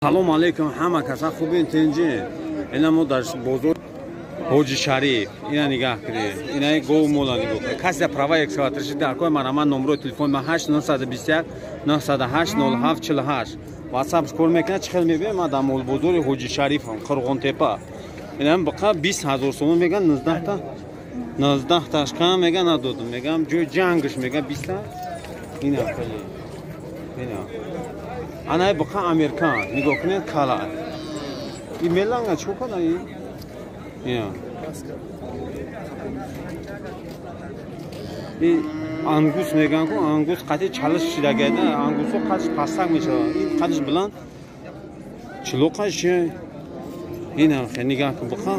Салом алейкум, ҳама каса хубен, тинҷи. Ина мо дар бозор Ҳоҷи Шариф. Ина нигаҳ кунед. Ина гов мола нигоҳ кунед. Касе права экскаваторши дар кой марама номрои телефон ма 8 921 908 07 48. WhatsApp кор мекунад, чӣ хел мебинем? Ма дар молбозори Ҳоҷи Шарифам, Қурғонтепа. Ина бақа 20 ҳазор сомон меган, 19 та 19 таш кам меган, надодам. Мегам ҷои ҷангш меган 20 та. Ина хеле. Ина. Ана бақа американ, нигоҳ кунед, кала. И меланга чӣ када и? Ина. И ангус меган ку, ангус қати чалиш шидагайда, ангусо қадиш пастак мешавад. Ин қадиш баланд. Чилоқаш ина хе нигоҳ кун, бақа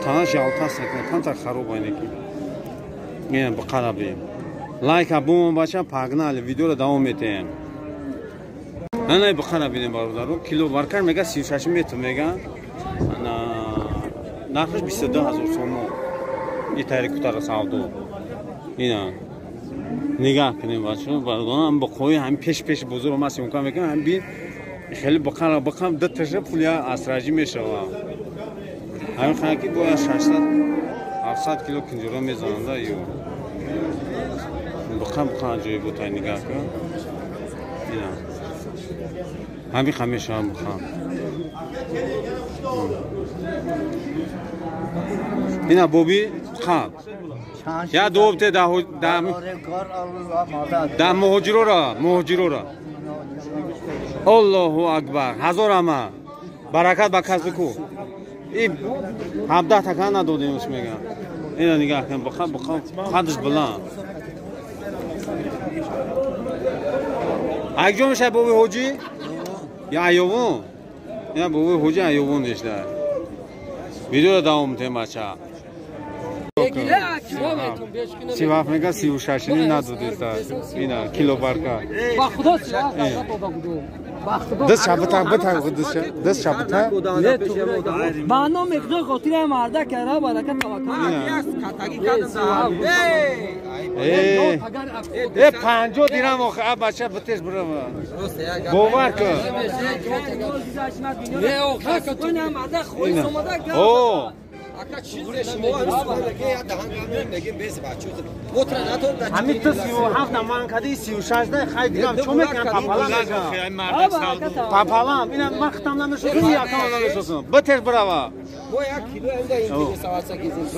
танаш ялтас мекунад, камтар хароб айнеки. Ина бақара бим. Лайка бумон бача, погнали, видеоро давом метаем. Ана бақара бинем бародаро, кило варкар мега 36 метр мега. Ана нархаш 22 ҳазор сомон. И тари кутара савдо. Ина нигоҳ кунем бача, бародарон, бақои ҳам пеш бозорро ман съёмка мекунам, ҳам бин хеле бақара бақам ду таша пуля асраҷӣ мешава. Ҳамин хана ки бояд 600 700 кило кунҷура мезананда ё. Бақа бақа аҷоиб буд, нигоҳ кун. Ина. Ҳамин ха мешава бақа. Ина боби қаб. Я дуобте да да муҳоҷирора, муҳоҷирора. Аллоҳу акбар. Ҳазор ама. Баракат ба касби ку. И 17 така надодемш мегам. Ина нигоҳ кун, бақа бақа қадш баланд. Акҷо мешавад боби ҳоҷӣ? Я Айёвон? Ина боби ҳоҷӣ Айёвон мешавад. Видеоро давом метаем бача. 37 мега 36 надодеста. Ина кило барка. Ба худо 37 надода буду. Даст шабата бата даст шабата. Ба номи худо хотири марда кара баракат таваккал. Э 50 дирам охе а бача битеш бирава. Бовар кун. Не охе катуна марда хоис омада. О ҳамин ту 37 ман кади 36 да хай дигам чо мекунам папалам мегам. Папалам ина ман хитам намешносам, якам намешносам. Битеш бирава.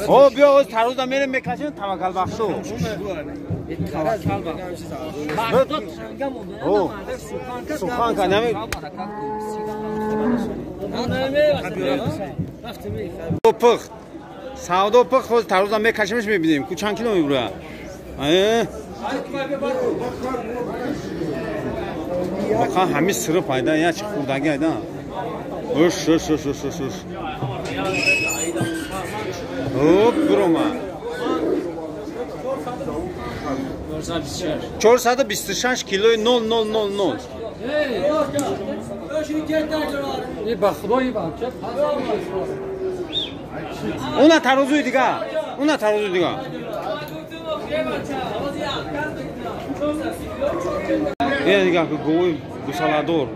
О биё оз тарӯза мерем мекашем таваккал бахшу. Сухан ка нами пых савдо пых хоз тарӯза мекашемш мебинем ку чанд кило мебура. Бақа ҳамин сиры пайда я чи хурдаги айда. Уш уш уш уш уш уш. Оп бирома. 426 килои 0000. Уна тарозуи дига. Уна тарозуи дига. Ина дига гови гусаладор.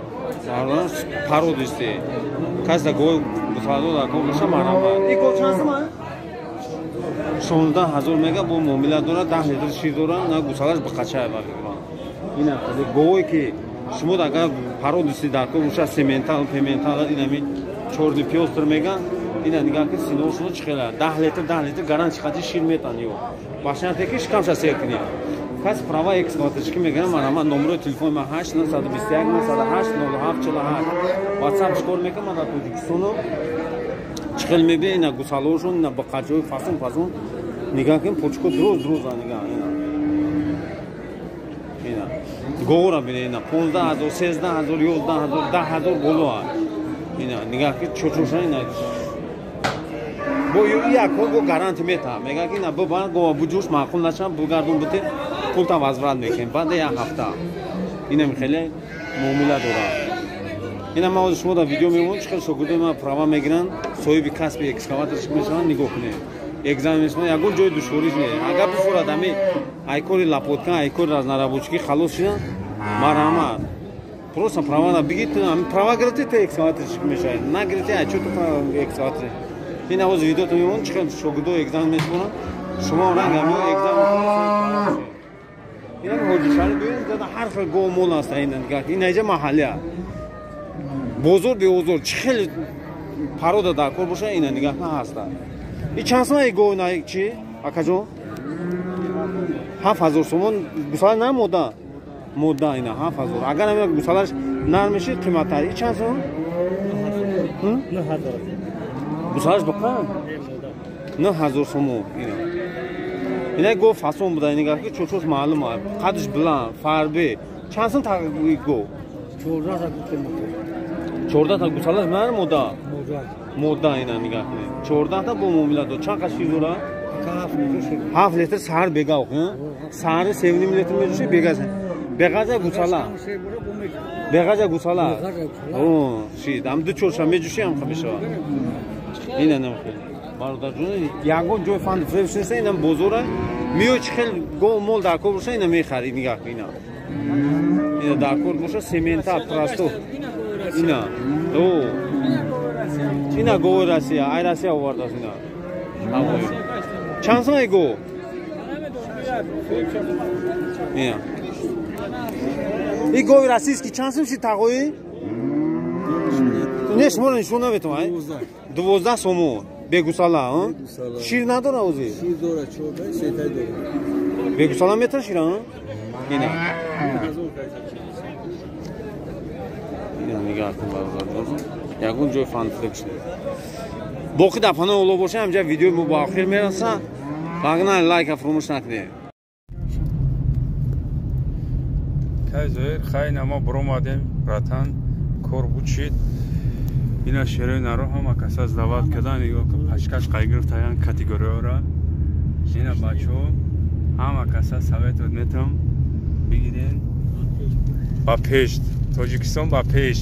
Пародисти. Кас да гови гусаладор да кор боша марҳамат. И гов чанд сомон? 16 ҳазор мега бо муомила дора, 10 литр шир дора, на гусалаш ба қачай ба фикрам. Ина говое ки шумо агар пародисти дар кор боша сементал, пементал, инами чорни пёстр меган, ина нигоҳ ки синошуно чӣ хела 10 литр 10 литр гаранти хати шир метан ё. Башнате ки шикамша сер кунед. Кас права экскаваторчики мегӯям, марҳамат, номрои телефони ман 8 921 908 07 48. WhatsApp кор мекунам ман дар Тоҷикистону. Чӣ хел мебинед ина гусалошон, ина бақаҷои фасон фасон. Нигоҳ кун, почко дроз дроз нигоҳ ина. Ина. Говора бинед ина 15 ҳазор, 13 ҳазор, 11 ҳазор, 10 ҳазор боло. Ина нигоҳ ки чочоша ина. Бо як го гаранти мета. Мегӯяд ки ина бибар гова буҷӯш маъқул нашам, бугардон бите пултам возврат мекунем. Баъд як ҳафта. Инам хеле муомила дорад. Ина ман ҳозир шумо дар видео мемонам, чӣ хел шогирдои ман права мегиранд, соҳиби касби экскаваторчик мешаванд, нигоҳ кунед. Экзамен мешаванд, ягон ҷои душвориш не. Агар бифурад ҳами айкори лапотка, айкори разнорабочикӣ халос шидан, марҳамат. Просто права на бигир, ту ҳамин права гирифти, ту экскаваторщик мешавӣ. Нагирифти, а чё ту экскаватор? Ин авоз видеото мемон, чӣ хел шогирдо экзамен месупоранд. Шумо ранг ҳамин экзамен. Ин ҳоҷишари бибин, дада ҳар хел гов мол аст ин нигоҳ. Ин аҷа маҳалли аст. Бозор беозор, чӣ хел парода дар кор боша, ина нигоҳ на ҳаста. И чанд сомон гов на чи? Акаҷон? 7000 сомон гусала на мода? Мода ина 7000. Агар ҳамин гусалаш нарм мешид, қиматтар. И чанд сомон? 9000. Гусалаш бақа? 9000 сомон ина. Ина гов фасон буда, нигоҳ ки чочош маълум аст. Қадш баланд, фарбе. Чанд сом та гов? 14 та гуфтем. 14 та гусалаш нар мода? Мода ина нигоҳ кунед. 14 та бо муомила дод. Чанд қа шир дора? 7 литр саҳар бега охи. Саҳари 7.5 литр меҷӯши бега. Беғаза гусала. Беғаза гусала. О, шид. Ам ду чоршанбе меҷӯши ҳам мешавад. Ина намхел. Бародарҷон, ягон ҷой фанд фреш нест, инам бозора. Миё чӣ хел гов мол дар кор боша, ина мехари, нигоҳ кун ина. Ина дар кор боша, семента, просто. Ина. О. Ина гови Россия, ай Россия овардааст ина. Чанд сомон гов? Ина. И гови российский чанд сом шид тағои? Не, шуморо нишон наметавон, ай? 12 сомон. Бегусала, а? Шир надора ози? Шир дора, 14, сетай дора. Бегусала метра шир, а? Ина. Ина нигоҳ кун бародарҷон. Ягон ҷой фанфлекш нест. Боқӣ дар паноҳи Аллоҳ бошед, ҳамҷа видеои мо ба охир мерасад. Багна лайка фаромӯш накунед. Кай зоир, хайна мо буромадем, братан, кор бучид. Ина шерои наро ҳама каса сдават кардан, нигоҳ кун, пашкаш қай гирифтаян категориёра. Ина бачаҳо ҳама каса советот метам бигирен ба пеш, Тоҷикистон ба пеш.